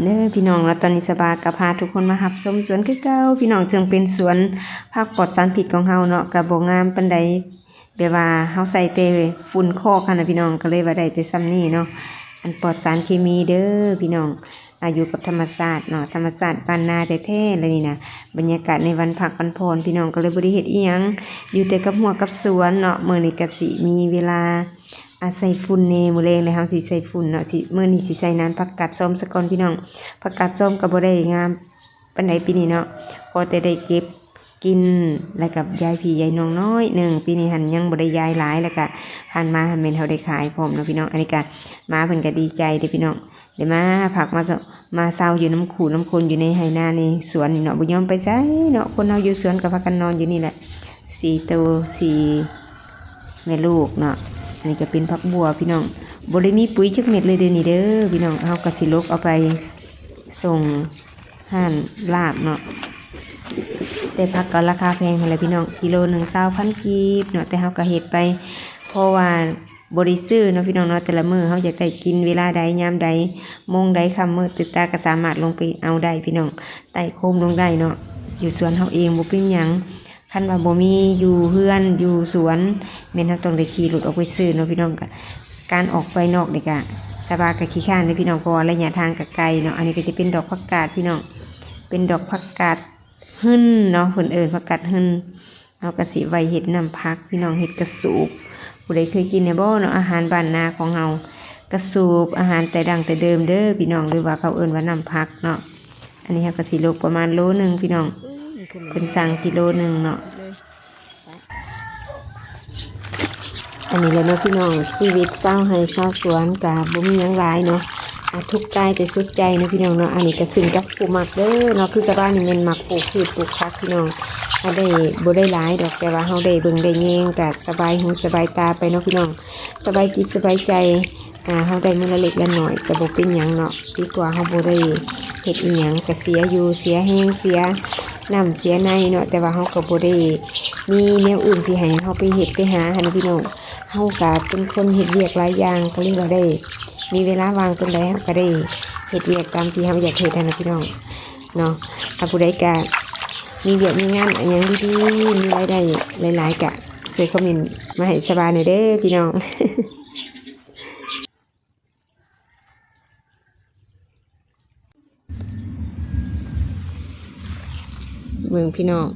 ເດີພີ່ນ້ອງເນາະ, ຕອນນີ້ສະບາກໍພາທຸກຄົນມາຮັບຊົມສວນຄືເກົ່າພີ່ນ້ອງ, ເຊິ່ງເປັນສວນຜັກປອດສານພິດຂອງເຮົາເນາະ, ກໍບໍ່ງາມປານໃດ, ແບບວ່າເຮົາໃສ່ແຕ່ຝຸ່ນຄອກຫັ້ນນະພີ່ນ້ອງ, ກໍເລີຍວ່າໄດ້ແຕ່ຊ່ຳນີ້ເນາະ. ອັນປອດສານເຄມີເດີພີ່ນ້ອງ, ອາ ຢູ່ກັບທຳມະຊາດເນາະ, ທຳມະຊາດບ້ານນາແທ້ໆເລີຍນີ້ນະ. ບັນຍາກາດໃນວັນພັກວັນຜ່ອນພີ່ນ້ອງ, ກໍເລີຍບໍ່ໄດ້ເຮັດອີ່ຫຍັງ, ຢູ່ແຕ່ກັບຮົ້ວກັບສວນເນາະ. ມື້ນີ້ກໍຊິມີເວລາ ອາ ໃສ່ຝຸ່ນແດ່, ມື້ແລງແລ້ວເຮົາຊິໃສ່ຝຸ່ນເນາະ, ຊິ ມື້ນີ້ຊິໃສ່ນານຜັກກາດຊອມສາກ່ອນພີ່ນ້ອງ. ຜັກກາດຊອມກໍບໍ່ໄດ້ງາມປານໃດປີນີ້ເນາະ, ພໍແຕ່ໄດ້ເກັບກິນ ແລ້ວກໍຢາຍພີ່ຢາຍນ້ອງໜ້ອຍໜຶ່ງ. ປີນີ້ຫັ້ນຍັງບໍ່ໄດ້ຢາຍຫຼາຍ, ແລ້ວກໍຜ່ານມາຫັ້ນແມ່ນເຮົາໄດ້ຂາຍພ້ອມເນາະພີ່ນ້ອງ. ອັນນີ້ກໍໝາເພິ່ນກໍດີໃຈເດ້ພີ່ນ້ອງ, ໄດ້ມາພັກມາ ມາເຊົາຢູ່ນຳຄູ່ນຳຄົນ ຢູ່ໃນໄຮ່ນາໃນສວນນີ້ເນາະ, ບໍ່ຍອມໄປໃສເນາະ. ຄົນເຮົາຢູ່ສວນກໍພາກັນນອນຢູ່ນີ້ແຫຼະ. ສີ່ໂຕ ສີ່ແມ່ລູກເນາະ. ອັນນີ້ກໍເປັນຜັກບົ່ວພີ່ນ້ອງ, ບໍ່ໄດ້ມີປຸ໋ຍຈັກເມັດເລີຍເດ້ນີ້ເດີພີ່ນ້ອງ. ເຮົາກໍຊິຫຼົກເອົາໄປສົ່ງຮ້ານລາບເນາະ, ແຕ່ຜັກກໍລາຄາແພງຫັ້ນແຫຼະພີ່ນ້ອງ, ກິໂລໜຶ່ງຊາວພັນກີບເນາະ. ແຕ່ເຮົາກໍເຮັດໄປ ເພາະວ່າບໍ່ໄດ້ຊື້ເນາະພີ່ນ້ອງເນາະ, ແຕ່ລະມື້ເຮົາຢາກໄດ້ກິນເວລາໃດຍາມໃດ ໂມງໃດຄ່ຳມືດຕື່ນຕາກໍສາມາດລົງໄປເອົາໄດ້ພີ່ນ້ອງ, ໄຕ່ໂຄມລົງໄດ້ເນາະ. ຢູ່ສວນເຮົາເອງບໍ່ເປັນຫຍັງ, ຄັນວ່າບໍ່ມີຢູ່ເຮືອນຢູ່ສວນ ແມ່ນເຮົາຕ້ອງໄດ້ຂີ່ລົດອອກໄປຊື້ເນາະພີ່ນ້ອງ. ກະ ການອອກໄປນອກນີ້ກະ ສະບາຍກະຂີ້ຄ້ານເດ້ພີ່ນ້ອງ, ເພາະວ່າໄລຍະທາງກະໄກເນາະ. ອັນນີ້ກໍຈະເປັນດອກຜັກກາດພີ່ນ້ອງ, ເປັນດອກຜັກກາດຫຶ່ນເນາະ, ເພິ່ນເອີ້ນຜັກກາດຫຶ່ນ. ເຮົາກໍຊິໄວ້ເຮັດນ້ຳຜັກພີ່ນ້ອງ, ເຮັດກະສູບ. ຜູ້ໃດເຄີຍກິນແດ່ບໍ່ເນາະ ອາຫານບ້ານນາຂອງເຮົາ? ກະສູບ ອາຫານແຕ່ດັ້ງແຕ່ເດີມເດີພີ່ນ້ອງ, ຫຼືວ່າເຂົາເອີ້ນວ່ານ້ຳຜັກເນາະ. ອັນນີ້ເຮົາກໍຊິຫຼົກປະມານໂລໜຶ່ງພີ່ນ້ອງ, ເພິ່ນສັ່ງກິໂລໜຶ່ງເນາະ. ອັນນີ້ແຫຼະເນາະພີ່ນ້ອງ, ຊີວິດຊາວໄຮ່ຊາວສວນກະບໍ່ມີຫຍັງຫຼາຍເນາະ, ອາ ທຸກກາຍແຕ່ສຸກໃຈເນາະພີ່ນ້ອງເນາະ. ອັນນີ້ກະຂຶ້ນກັບຜູ້ມັກເດີເນາະ, ຄືສະບາຍນີ້ແມ່ນມັກປູກພືດປູກຜັກພີ່ນ້ອງ, ອາ ໄດ້ ບໍ່ໄດ້ຫຼາຍດອກ, ແຕ່ວ່າເຮົາໄດ້ເບິ່ງໄດ້ແຍງກະສະບາຍຫູສະບາຍຕາໄປເນາະພີ່ນ້ອງ, ສະບາຍຈິດສະບາຍໃຈ. ອາ ເຮົາໄດ້ມື້ລະເລັກລະໜ້ອຍກໍບໍ່ເປັນຫຍັງເນາະ, ດີກວ່າເຮົາບໍ່ໄດ້ເຮັດອີ່ຫຍັງ ກໍເສຍຢູ່ເສຍແຮງ ເສຍນ້ຳເສຍໃນເນາະ. ແຕ່ວ່າເຮົາກໍບໍ່ໄດ້ມີແນວອື່ນຊິໃຫ້ເຮົາໄປເຮັດໄປຫາຫັ້ນນະພີ່ນ້ອງ, ເຮົາກໍເປັນຄົນເຮັດວຽກຫຼາຍຢ່າງ, ກໍເລີຍວ່າໄດ້ມີເວລາວ່າງຕອນໃດ ເຮົາກໍໄດ້ເຮັດວຽກຕາມທີ່ເຮົາຢາກເຮັດຫັ້ນນະພີ່ນ້ອງເນາະ. ຖ້າຜູ້ໃດກໍມີວຽກມີງານອີ່ຫຍັງດີໆ ມີລາຍໄດ້ຫຼາຍໆ ກໍຊ່ວຍຄອມເມັນມາໃຫ້ສະບາຍແດ່ເດີພີ່ນ້ອງ. ເບິ່ງພີ່ນ້ອງ,